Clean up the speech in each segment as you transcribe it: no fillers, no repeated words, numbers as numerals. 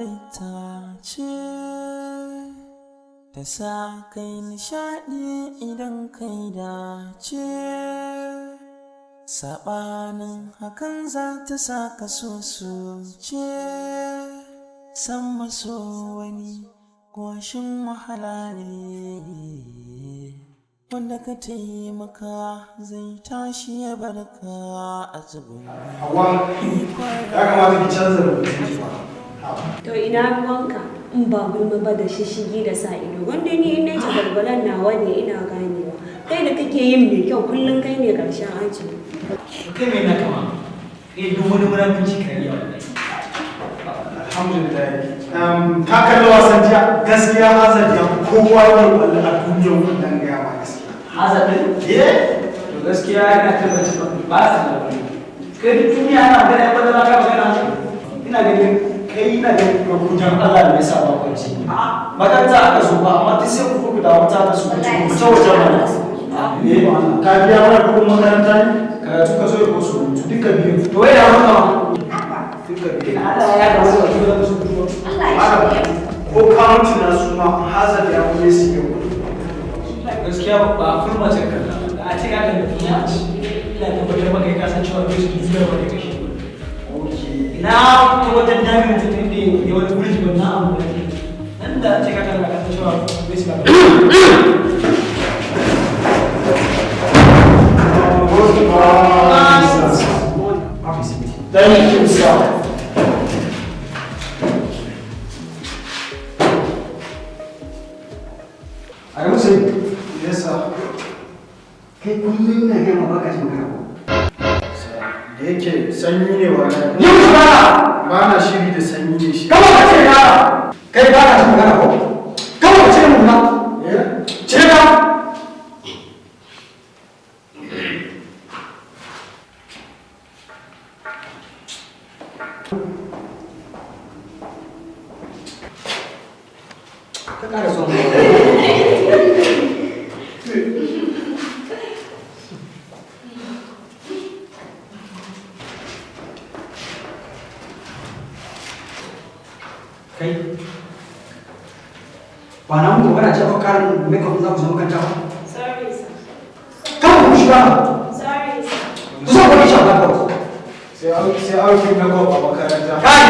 Halitta ce ta sa kai nishaɗi idan kai dace, saɓanin hakan za ta sa ka so ce san maso wani goshin wahala ne, wanda ka taimaka zai tashi ya barka a tsibiri. Hauwa, ya kamata ki canza rubutun ki fa. To ina ruwanka in ba gulma ba da shishigi da sa ido? Gwanda ni in nace balbalan nawa ne, ina ganewa. Kai da kake yin mai kyau kullum, kai ne karshen aji. Kai mai na kama kai, duk wani munafunci ka yi wallahi. Alhamdulillah. Ka kalli wasan jiya? Gaskiya Hazard ya fi kowa ne kwallo a duniyar wannan, gaya ma gaskiya. Hazard din? Eh? To gaskiya ina tabbacin ba ba su da wani. Kai, duk duniya ana magana ya kwallo, ba ka magana. Ina ganin kai, ina ganin ba ku dan Allah ne yasa ba kwanci. Makaranta aka zo ba, amma duk sai ku ku da wata da su ku ta wajen mana. Eh, ka biya mana kuɗin makaranta ne? Karatu ka zo ko surutu? Duka biyu. To wai da maka ma. Duka biyu. Ina Allah ya ga wani wakili da su fito. Malam, ko counting na su ma Hazard ya fi Messi yau. Gaskiya ba full match ka kalla ba. Da a ce ka kalli full match, ina tabbatar maka ka san cewa Messi duk ba ne kashi. Okay. Ina ta wajen dami mutum da ya wani bridge wannan abu da ke. Nan da a ce ka kalla, ka san cewa Messi ba. Good morning, sir. Thank you, sir. A musu. Yes, sir. Kai, kullum na gaya ma baka jin magana ko? Da yake sanyi ne wallahi. Ni musu ba. Ba na shiri da sanyi ne shi. Kama ka ce ka kai ba ka jin magana ko? Kama ka ce mu na. Eh? Cire ka. Ka ƙara zuwa mu. Kai, ba na muku magana cewa karin make-up za ku zo makaranta ba? Sorry, sir. Kan ku shi ba. Sorry, sir. Ku zo ku shi a blackboard. Sai auki makeup a makaranta. Kai!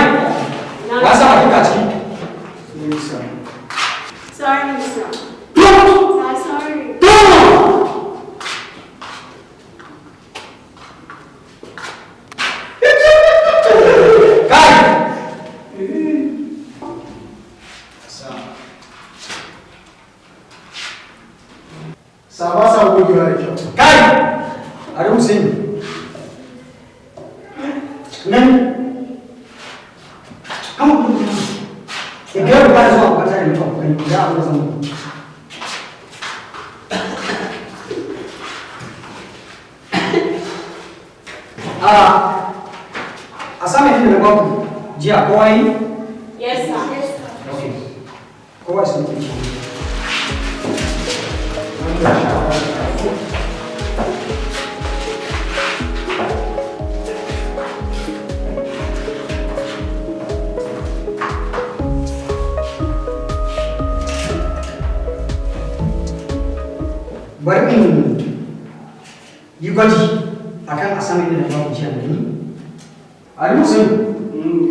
Ba sa bakin ka ciki. Sorry, sir. Sorry, sir. Don't! Sir, sorry. Don't! Kai! Sir. Sa ba sa gogewa da kyau. Kai! Ari Hussein. Nan. Kama ku. Idan ba zuwa makaranta da makeup kan da abu da zan muku. A assignment da na baku jiya, kowa yi? Yes, sir. Okay. Kowa ya san mutunci. Wanda shawara. Bari in yi gwaji akan assignment da na baku jiya da gani. Ali Hussein,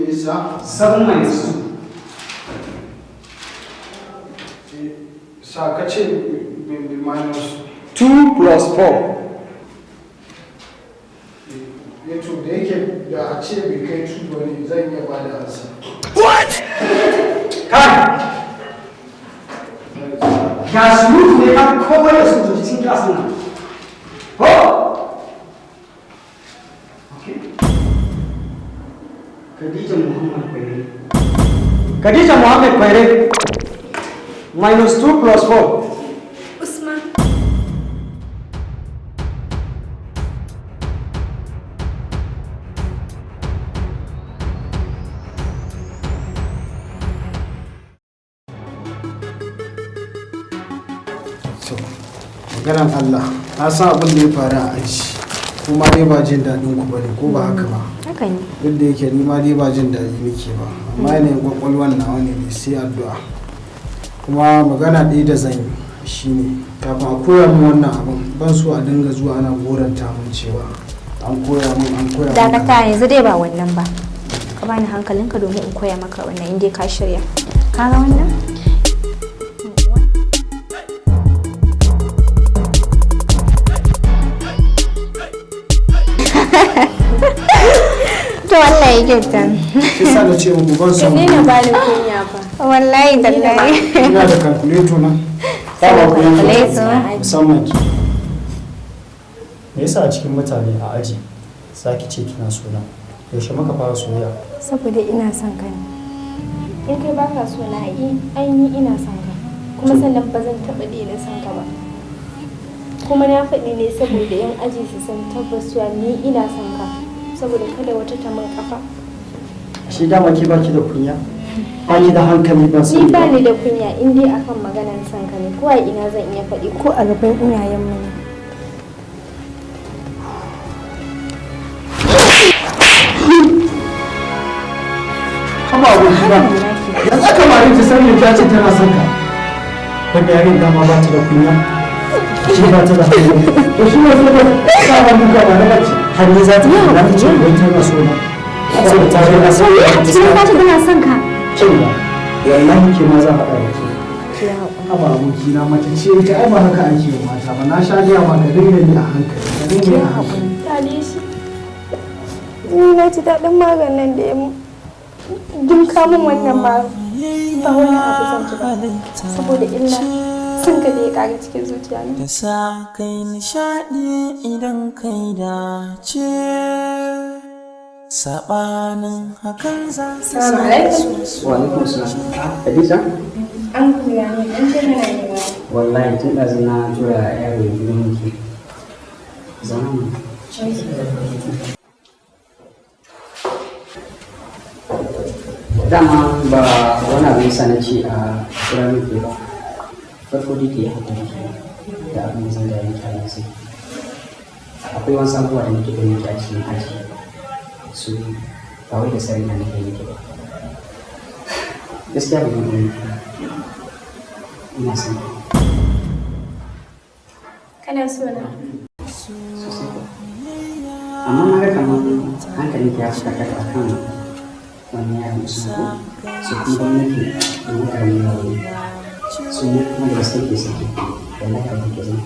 Yes, sir. 7 minus 2. Sa ka ce minus 2 plus 4. Eh to, da yake da a ce bai kai 2 ba ne, zan iya ba da ansa. Kai! Ga surutu ne ka kowa da surutu cikin class nan. Ko? Okay. Khadija Muhammad Kwaire. Khadija Muhammad Kwaire. Minus 2 plus 4. Usman. So, maganan Allah, na san abin da ya faru a aji. Kuma dai ba jin daɗin ku bane, ko ba haka ba? Haka ne. Duk da yake ni ma dai ba jin daɗi nake ba, amma yanayin kwakwalwan nawa ne dai sai addu'a. Kuma magana ɗaya da zan yi shine, kafin a koya min wannan abin, ban so a dinga zuwa ana goranta min cewa an koya min, an koya min. Dakata, yanzu dai ba wannan ba. Ka bani hankalinka domin in koya maka wannan, in dai ka shirya. Ka ga wannan? To, Allah ya kyauta. Shi sa na ce muku ban so. Ni na bani kunya fa. Wallahi tallahi. Ina da calculator nan. Dama ku yanke Calculator. musamman ki. Me yasa a cikin mutane a aji zaki ce kina sona? Yaushe muka fara soyayya? Saboda ina son ka ne. In kai baka so na yi, ai ni ina son ka. Kuma sannan ba zan taɓa daina son ka ba. Kuma na faɗi ne saboda yan aji su san tabbas cewa ni ina son ka. Saboda kada wata ta min kafa. Shi dama ke baki da kunya? Ba ki da hankali, ban Ni sani ba ba. ni da kunya in dai akan maganar son ka ne, ko a ina zan iya faɗi, ko a gaban iyayenmu ne. Haba abokina, yanzu aka mare ta sani ta ce tana son ka. Wanda yarin dama ba ta da kunya? Shi ba ta da hankali. To shi ne sai ka sa hannu ka ba na mace. Har ni za ta yi za ta ce wai tana sona. Saboda ta zo na So ni a cikin ka ce tana son ka. Kin ga wallahi ke ma zan haɗa da ke. Haba abokina, mace ce ita, ai ba haka ake yi wa mata ba. Na sha gaya ma ka dinga yi a hankali, ka dinga yi a hankali. Kyale shi. Ni na ji daɗin maganin da ya mu. Dinka min wannan ma ba wani abu zan ji ba. Saboda illa sun ka da ya ƙara cikin zuciya na. Da sa kai nishaɗi idan kai dace, saɓanin hakan za su Assalamu alaikum. Wa alaikum salam. Hadiza? An kula ne, an ce kana nema. Wallahi tun ɗazu na tura yaro ya gidan miki. Zauna mu. Dama ba wani abu yasa na ce a kira miki ba. Farko dai ki yi haƙuri da abin da zan gaya miki a yanzu. Akwai wasu abubuwa da nake ganin ki a cikin aji. Su ba wai da sarari na nake miki ba. Gaskiya ba zan iya miki ba. Ina son ki. Kana so na? Sosai kuwa. Amma na ga kamar hankalin ki ya fi karkata a kan wannan yaron Usman, ko? So kuma gwamnati domin karamin yaro ne. So ni kuma da gaske ke sake, wallahi abin ke zama.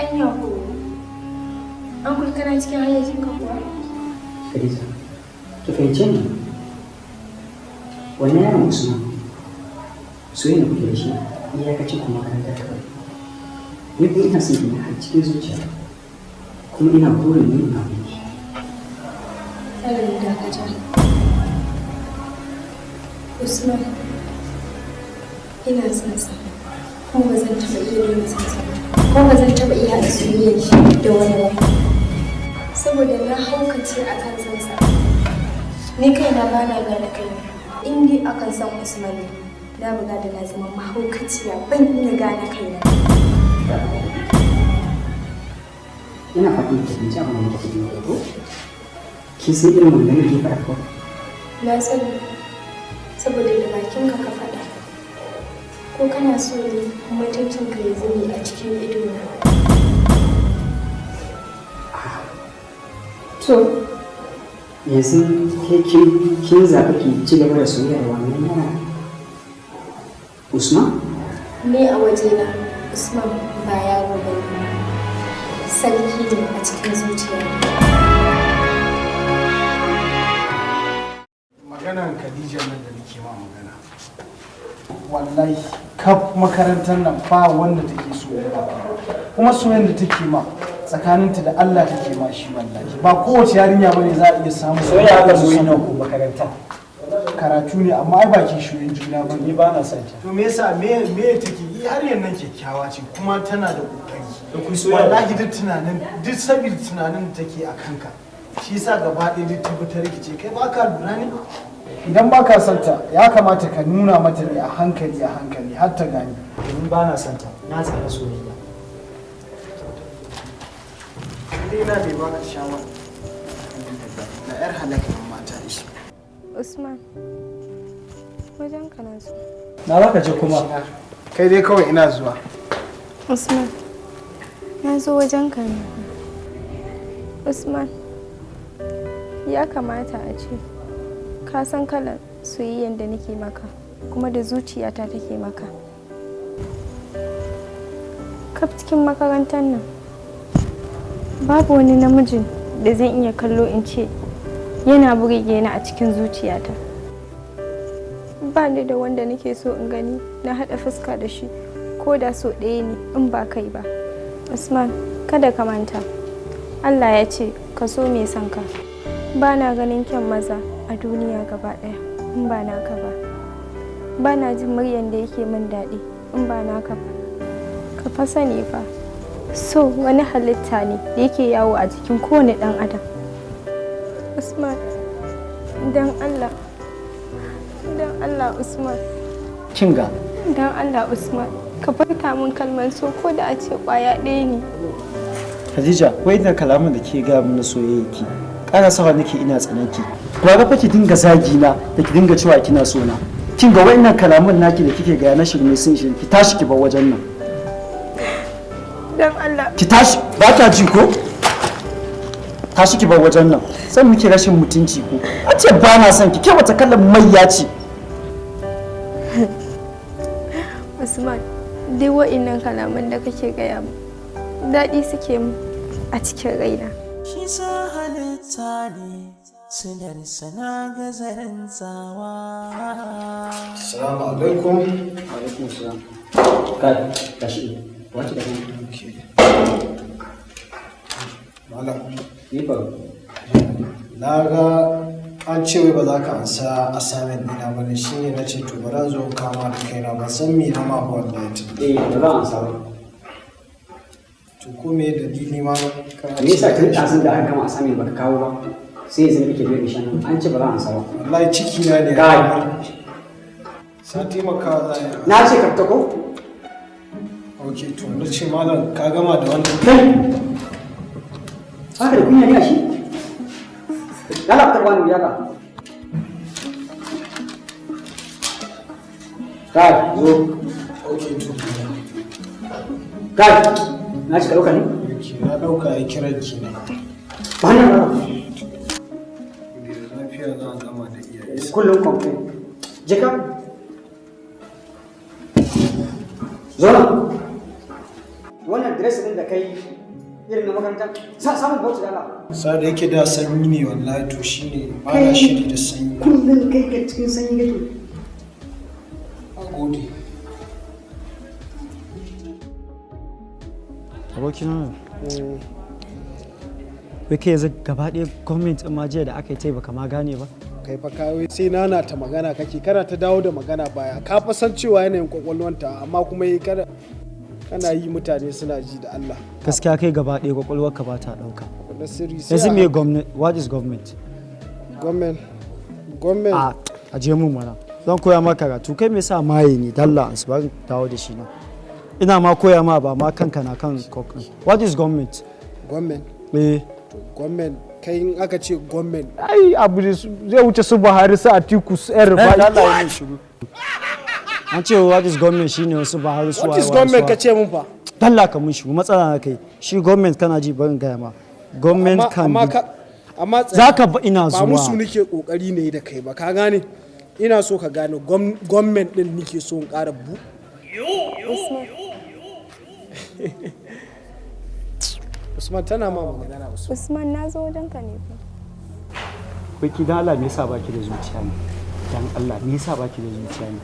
Anya ko. An kula kana cikin hayyacinka kuwa? Khadija, ki fahimce ni. Wannan yaron Usman, soyayya da kuke da shi iyakacin ku makaranta kawai. Ni kuma ina son ki ne har cikin zuciya. Kuma ina burin ni ina ki. Tsarin dakata. Usman, ina son sa. Kuma ba zan taɓa iya daina son sa ba. Kuma ba zan taɓa iya haɗa soyayyar shi da wani ba. Saboda na haukace a kan son sa. Ni kaina ba na gane kaina. In dai akan son Usman ne, na buga da na zama mahaukaciya, ban iya gane kaina. Ina fatan ki fahimci abin da nake faɗi miki, ko? Kin san irin maganganun da ke faɗa ko? Na sani, saboda da bakinka ka faɗa. Ko kana so ne mutuncinka ya zube a cikin idona? To, yanzu ke kin zaɓi ki ci gaba da soyayya da wannan yara Usman? Ni a wajena Usman ba yaro ba ne. Sarki ne a cikin zuciya. Maganan Khadija nan da nake ma magana, wallahi kaf makarantar nan ba wanda take so ya ba, kuma soyayyen da take ma tsakaninta da Allah take ma shi. Wallahi ba kowace yarinya bane za a iya samu. Soyayya aka zo yi nan ko makaranta? Karatu ne, amma ai ba kishiyoyin juna ba. Ni ba na son ta. To me yasa? Me take yi? Yarinyar nan kyakkyawa ce kuma tana da kokari. Da ku soyayya. Wallahi duk tunanin, duk saboda tunanin da take a kanka shi yasa gaba ɗaya duk ta bi ta rikice. Kai ba ka lura ne? Idan ba ka son ta, ya kamata ka nuna mata ne a hankali a hankali har ta gane. Domin ba na son ta, na tsara soyayya. Dai na bai baka shawara na yar halaka mata ishi. Usman, wajen ka na zo. Na za ka je kuma? Kai dai kawai, ina zuwa. Usman, na zo wajen ka ne. Usman, ya kamata a ce ka san kalan soyayyen da nake maka kuma da zuciyata take maka. Kaf cikin makarantar nan babu wani namijin da zan iya kallo in ce yana burge ni a cikin zuciyata. Ba ni da wanda nake so in gani na haɗa fuska da shi ko da so ɗaya ne in ba kai ba. Usman, kada ka manta, Allah ya ce ka so mai son ka. Ba na ganin kyan maza a duniya gaba ɗaya in ba naka ba. Ba na jin muryan da yake min daɗi in ba naka ba. Ka fa sani fa, so wani halitta ne da yake yawo a jikin kowane ɗan adam. Usman, don Allah, don Allah, Usman. Kinga. Don Allah, Usman, ka furta min kalmar so ko da a ce kwaya ɗaya ne. Khadija, wai da kalaman da ke gaya min na soyayya ki ƙara sawa nake ina tsananki. Gwara fa ki dinga zagi na da ki dinga cewa kina so na. Kin ga wa'annan kalaman naki da kike gaya na shirme sun shirme. Ki tashi ki bar wajen nan. Don Allah. Ki tashi, ba ta ji ko? Tashi ki bar wajen nan. San miki rashin mutunci ko? A ce ba na son ki, ke wata kallon mayya ce. Usman, duk wa'innan kalaman da kake gaya min daɗi suke mu a cikin raina. Shi sa halitta ne silar sana gazarin tsawa. Assalamu alaikum. Alaikum salam. Kai, tashi. Wace da kan? Malam. Ni fa. Na ga an ce wai ba za ka ansa assignment ɗina ba ne, shine na ce to bari zo kama da kaina, ban san me na ma ba wallahi. Eh, ba za a ansa ba. To ko me dalili ma? Kana Me yasa tun ɗazun da aka gama assignment baka kawo ba? Sai yanzu kake biyar ishan nan, an ce ba za a ansa ba. Wallahi ciki na ne. Kai. Sa taimaka za a yi. Na ce ka fita ko? Ok, to na ce malam ka gama da wannan. Kai! Haka da kunya ne a shi? Lala fitar wani wuya ka. Kai, zo. Ok, to. Kai, na ci ka ɗauka ne? Ok, na ɗauka, ya kiran ki ne. Ba na ba. Lafiya za a gama da iyaye. Kullum complain. Je ka. Zo nan. Wannan dress ɗin da kai irin na makaranta, sa samun bauchi da Allah. Sa da yake da sanyi ne wallahi, to shine ba na shiri da sanyi. Kullum kai ka cikin sanyi kake. A gode. Abokina, wai kai yanzu gaba ɗaya gwamnati ɗin ma jiya da aka yi ta yi baka ma gane ba? Kai fa kawai sai nana ta magana kake, kana ta dawo da magana baya. Ka fa san cewa yanayin kwakwalwanta, amma kuma yi kana kana yi mutane suna ji da Allah. Gaskiya kai gaba ɗaya kwakwalwarka ba ta ɗauka. Na sirri sai Yanzu me gwamnati? What is government? Government, government. A aje mun mana, zan koya maka karatu. Kai me yasa maye ne? Dalla an su bari dawo da shi na ina ma koya ma ba ma kanka na kan kok ɗin. What is government? Government? Eh. To government, kai in aka ce government Ai abu da zai wuce su Buhari, su Atiku, su yan Eh, Rufai. Allah ya min shiru. An ce what is government shine wasu Buhari su What waye is waye, government su ka ce mun fa? Dalla ka mun shiru, matsala na kai shi government. Kana ji, barin gaya ma, government Amma can amma be ka amma Za ka ba ina ba zuwa. Musu nake kokari ne da kai ba, ka gane? Ina so ka gane government din nake so in ƙara bu Usman. Usman, tana ma magana, Usman. Usman, na zo wajen ka ne fa. Wai ki dan Allah me yasa baki da zuciya ne? Dan Allah me yasa baki da zuciya ne?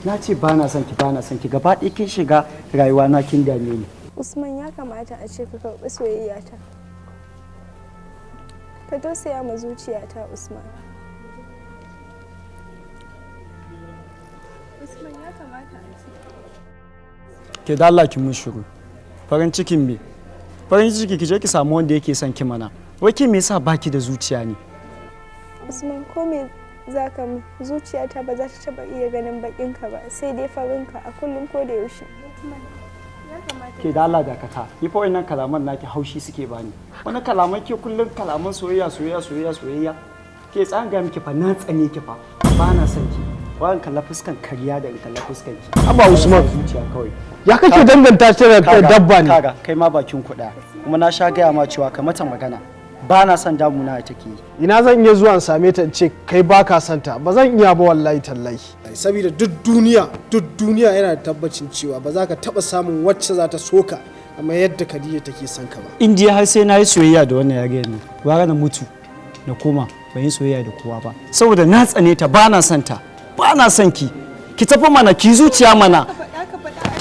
Na ce ba na son ki, ba na son ki, gaba ɗaya kin shiga rayuwa na kin dame ni. Usman, ya kamata a ce ka karɓi soyayyata. Ka tausaya ma zuciyata, Usman. Usman, ya kamata a ce. Ke da Allah ki mun shiru. Farin cikin me? Farin ciki, ki je ki samu wanda yake son ki mana. Wai ke me yasa baki da zuciya ne? Usman, ko me za ka min, zuciyata ba za ta taɓa iya ganin baƙinka ba, sai dai farinka a kullum ko da yaushe. Usman, ya kamata Ke da Allah dakata, ni fa wannan kalaman naki haushi suke bani. Wani kalaman ke kullum kalaman soyayya soyayya soyayya soyayya. Ke tsan ga miki fa, na tsane ki fa, ba na son ki. Wa in kalla fuskan kariya da in kalla fuskan ki. Haba Usman. Zuciya kawai. Ya kake danganta ta da Kaga, dabba ne? Kaga, kai ma bakin ku ɗaya. Kuma na sha gaya ma cewa ka mata magana. Ba na son damuna da take yi. Ina zan iya zuwa in same ta in ce kai baka son ta? Ba zan iya ba wallahi tallahi. Saboda duk duniya yana da tabbacin cewa ba za ka taba samun wacce za ta soka kamar yadda Khadija take son ka ba. In dai har sai na yi soyayya da wannan yarinyar nan, gwara na mutu na koma ban yi soyayya da kowa ba, saboda na tsane ta, ba na son ta, ba na son ki. Ki tafi mana, ki zuciya mana,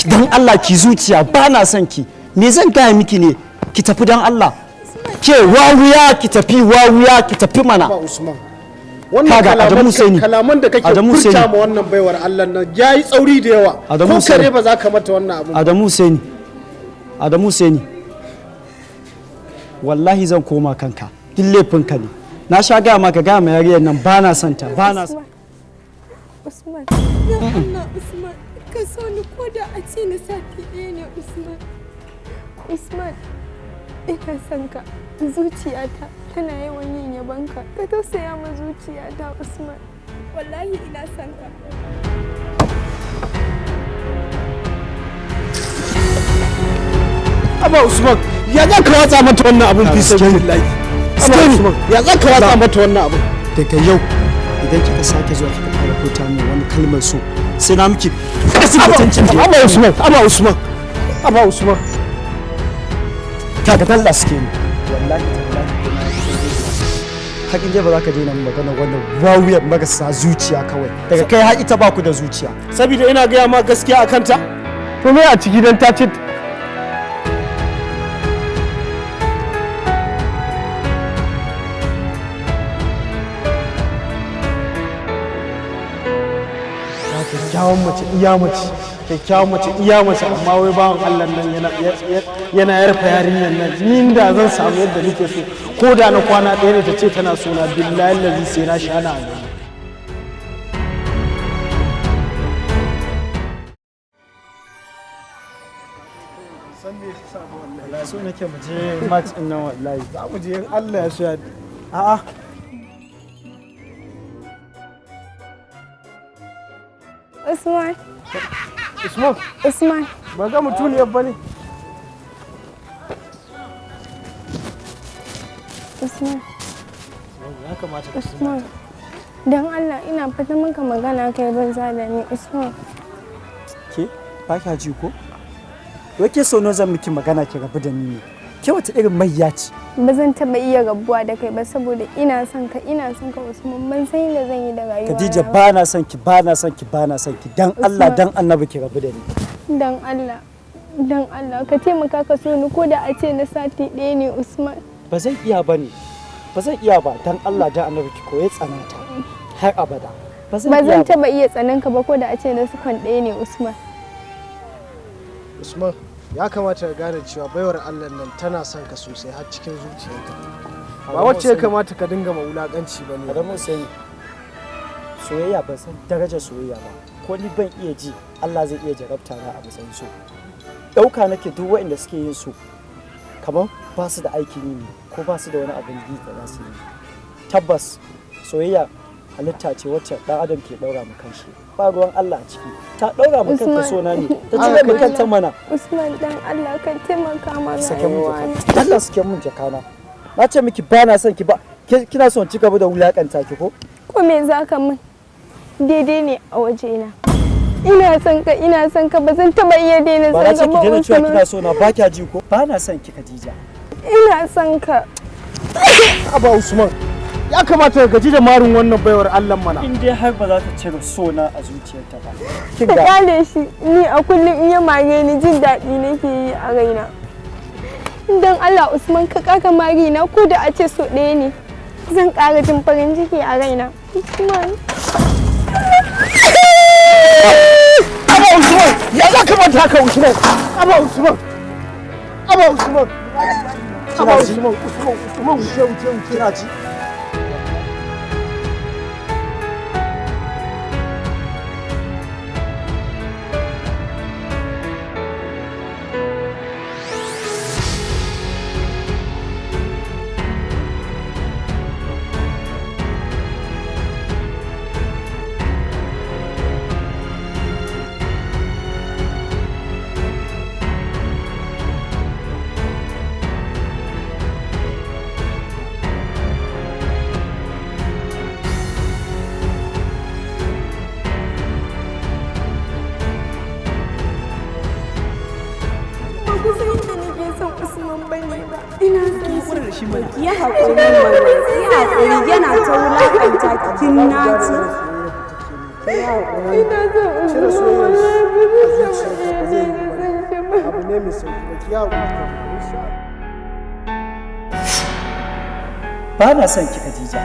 dan Allah ki zuciya, ba na son ki. Me zan gaya miki ne? Ki tafi dan Allah, ke wawuya, ki tafi wawuya, ki tafi mana. Ba Usman, wannan Kaga, Adamu kalaman Husaini. Kalaman da kake Adamu furta Husaini. ma wannan baiwar Allah nan yayi tsauri da yawa. Adamu Ko kare Husaini. ba za ka mata wannan abun ba. Adamu Husaini, Adamu Husaini, wallahi zan koma kanka, duk laifinka ne. Na sha gaya maka, gaya ma yariyar nan ba na son ta, ba na. Usman. Usman. Ya Allah Usman, ka so ni ko da a ce na sati ɗaya ne Usman. Usman, ina son ka. Zuciyata tana yawan yin yabonka. Ka tausaya ma zuciyata Usman. Wallahi ina son ka. Aba Usman, ya za ka watsa mata wannan abun fi sabilillahi? Aba Usman, ya za ka watsa mata wannan abun? Daga yau idan kika sake zuwa kika fara furta min wani kalmar so, sai na miki kasin mutuncin da Aba Usman, Aba Usman, Aba Usman. Kaga dalla suke ni wallahi tallahi kuna hakin je ba za ka daina min magana wannan wawuyar marasa zuciya kawai, daga kai har ita ba ku da zuciya. Saboda ina gaya ma gaskiya a kanta. To me a ciki dan ta ce? Ya kyakkyawan mace iya mace, kyakkyawan mace iya mace, amma wai bawan Allah nan yana yarfa yarinyar nan. Ni da zan samu yadda nake so, ko da na kwana ɗaya ne ta ce tana so na, billahi lazi sai na sha na a gani. So nake mu je match din nan wallahi. Za mu je in Allah ya so ya. A'a. Usman. Usman. Usman. Ba ga mutuniyar ba ne. Usman. Ya kamata ka Usman. Don Allah ina fata maka magana kai banza da ni Usman. Ke ba kya ji ko? Wai ke so nawa zan miki magana ki rabu da ni ne? Ke wata irin mayya ce? Ba zan taɓa iya rabuwa da kai ba saboda ina son ka, ina son ka Usman, ban san yadda zan yi da rayuwa. Khadija, ba na son ki, ba na son ki, ba na son ki. Dan Allah Usman. dan Annabi ki rabu da ni. Dan Allah. Dan Allah ka taimaka ka so ni ko da a ce na sati ɗaya ne Usman. Ba zan iya ba ne, ba zan iya ba. Dan Allah dan Annabi ki koyi tsanata har abada ba zan Ba iya zan ba. taɓa iya tsanan ka ba ko da a ce na sukon ɗaya ne Usman. Usman, ya kamata ka gane cewa baiwar Allah nan tana son ka sosai har cikin zuciyarta. Ba wacce ya kamata ka dinga ma wulakanci ba ne. Adamu sai soyayya, ban san darajar soyayya ba ko ni ban iya ji Allah zai iya jarabta na a matsayin so. Ɗauka nake duk waɗanda suke yin so kamar ba su da aikin yi ne ko ba su da wani abin yi da za su yi. Tabbas soyayya halitta ce wacce ɗan adam ke ɗaura ma kanshi, ba ruwan Allah a ciki. Ta ɗaura ma kanta Usman. sona ne, ta cire ma kanta mana. Usman, dan Allah ka taimaka ma Sake mun rayuwa na. jaka, Allah sake mun jaka na. Na ce miki ba na son ki ba kina son ci gaba da wulakanta ki ko? Ko me za ka min? Daidai ne a wajena. Ina son ka, ina son ka, ba zan taɓa iya daina Ba na son ce ka ki ba daina cewa Usman. kina so na, ba kya ji ko? Ba na son ki Khadija. Ina son ka. Aba Usman, ya kamata ka gaji da marin wannan baiwar Allah mana. In dai har ba za ta cire so na a zuciyarta ba. Kin Ka ga kyale shi, ni a kullum in ya mare ni jin daɗi nake yi a raina. Don Allah Usman ka ƙara mari na ko da a ce so ɗaya ne. Zan ƙara jin farin ciki a raina. Usman. Aba Usman, ya za ka manta haka Usman? Aba Usman. Aba Usman. Aba Usman, Usman, Usman, wuce, wuce, wuce. Kina ji? mana. Ki haƙuri mana, ki haƙuri, yana ta wulaƙanta ki, kin naci. Ina son Cire Usman, soyayyar wallahi ba a zan zuciyarka taɓa ba iya zai yi daina ba. son shi ba. Abu ne mai sauki ba, ki haƙuri kawai. Ba na son ki, Khadija.